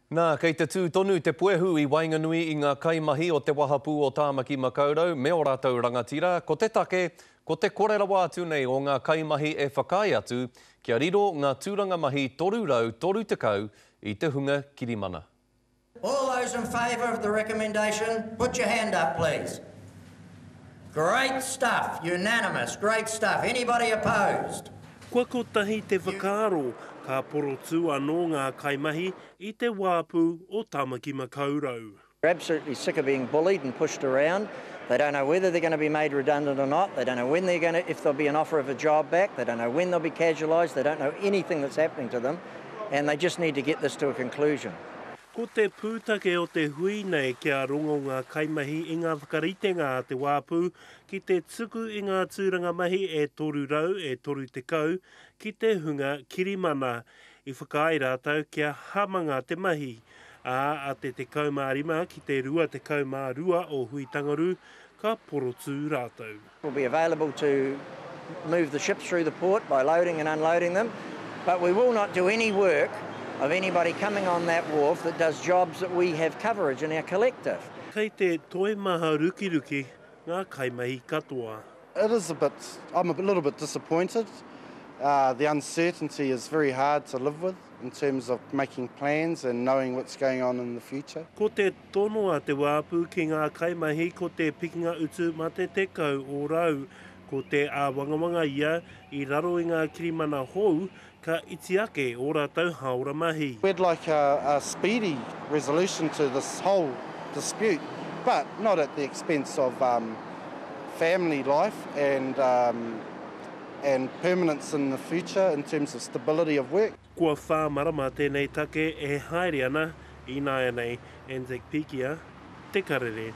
Nā, kei te tū tonu te puehu i waenganui i ngā kaimahi o te wahapū o Tāmaki Makaurau me ō rātou rangatira, ko te take, ko te kore rawa atu nei o ngā kaimahi e whakaae atu kia riro ngā tūranga mahi 330 i te hunga kirimana. All those in favour of the recommendation, put your hand up please. Great stuff, unanimous, great stuff. Anybody opposed? Kua kotahi te whakaaro, ka porotū anō ngā kaimahi i te wāpu o Tāmaki Makaurau. They're absolutely sick of being bullied and pushed around. They don't know whether they're going to be made redundant or not. They don't know when they're going to, if there'll be an offer of a job back. They don't know when they'll be casualised. They don't know anything that's happening to them. And they just need to get this to a conclusion. Ko te pūtake o te hui nei kia rongo ngā kaimahi i ngā whakaritenga a te wāpu ki te tuku i ngā tūranga mahi e 300 e 30 ki te hunga kirimana. I whakaae rātou kia hamanga te mahi, ā, a te 15 ki te 22 o Huitangaru ka porotū rātou. We'll be available to move the ships through the port by loading and unloading them, but we will not do any work of anybody coming on that wharf that does jobs that we have coverage in our collective. Kei te toimaha rukiruki ngā kaimahi katoa. It is a bit, I'm a little bit disappointed. Uh, the uncertainty is very hard to live with in terms of making plans and knowing what's going on in the future. Ko te tono a Te Wāpu ki ngā kaimahi ko te pikinga utu mā te 10 ōrau. Ko te āwangawanga ia, i raro i ngā kirimana hou, ka iti ake ō rātou hāora mahi. We'd like a, a speedy resolution to this whole dispute, but not at the expense of um, family life and, um, and permanence in the future in terms of stability of work. Kua whā marama tēnei take e haere ana ināianei. Anzac Pikia, Te Karere.